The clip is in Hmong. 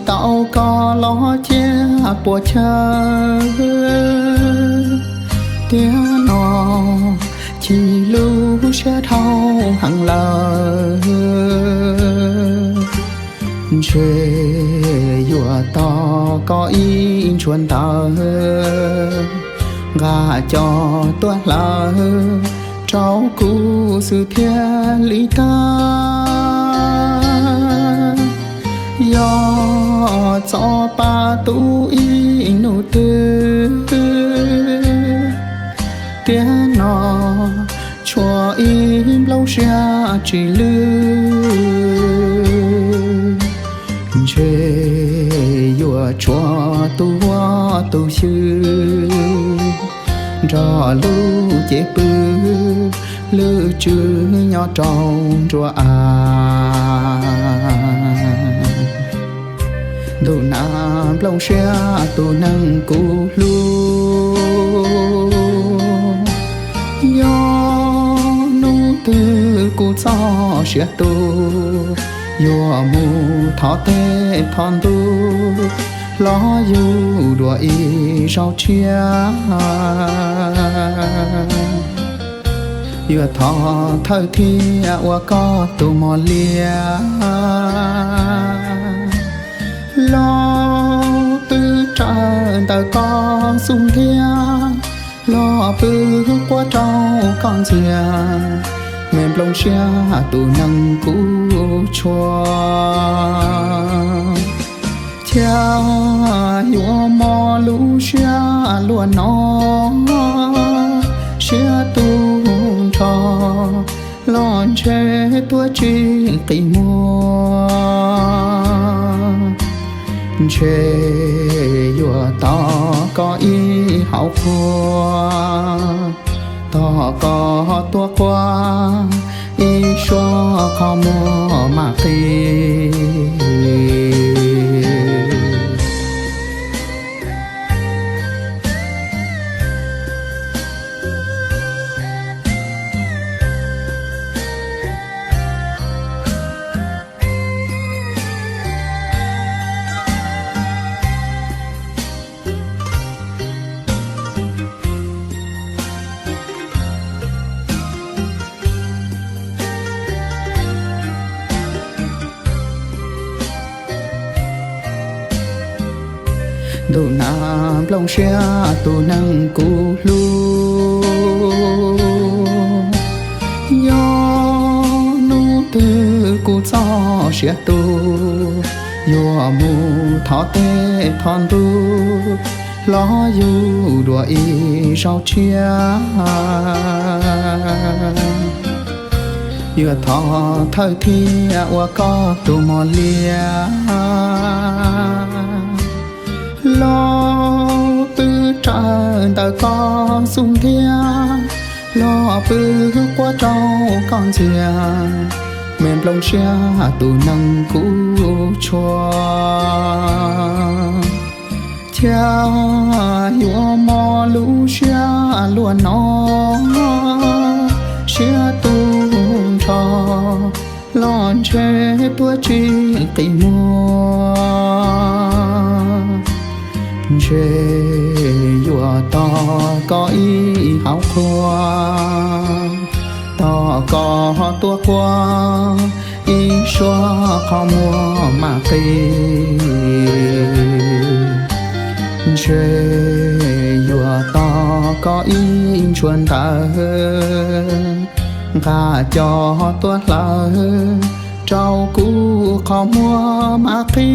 tau koj los cia puas chaw. Tiam no chim lub siab dhau heev lawm, ntshe yuav tos koj ib ntshua ntawd nqa coj tuaj hlawv rau kuv xwb thiaj li tag. Yog txoj pa tu ib hnub twg, tiam no tshuav ib nplooj siab tsis lwj, ntshe yuav tshuav tus huab tus xwm nrog lub cev pw lwm tswb nyob rau nruab av. Ntuj na, nplooj siab tus neeg kuv hlub, yog hnub twg kuv txoj sia tu, yuav mus thov tej thov ntuj los yug dua ib zaug tshiab. Yuav thov thawj thiab ua koj tus mos liab, los pw raws ntawm koj xub ntiag, los pw quaj rau koj ntxiag, me nplooj siab tus neeg kuv tshua. Cas yuav mob lub siab luaj no, siab tu nrho los ntshe tuaj tsis qi muag. Ntshe yuav tos koj ib hauv qhua, tos koj tuaj quaj ib suab qhov muag mam qi. Ntuj na, nplooj siab tus neeg kuv hlub, yog hnub twg kuv txoj sia tu, yuav mus thov tej thov ntuj los yug dua ib zaug tshiab. Yuav thov thawj thiab ua koj tus mos liab, los pw raws ntawm koj xub ntiag, los pw quaj rau koj ntxiag, me nplooj siab tus neeg kuv tshua. Cas yuav mob lub siab luaj no, siab tu nrho los ntshe tuaj tsis qi muag. Ntshe yuav tos koj ib hauv qhua, tos koj tuaj quaj ib suab qhov muag mam qi. Ntshe yuav tos koj ib ntshua ntawd nqa coj tuaj hlawv rau kuv qhov muag mam qi.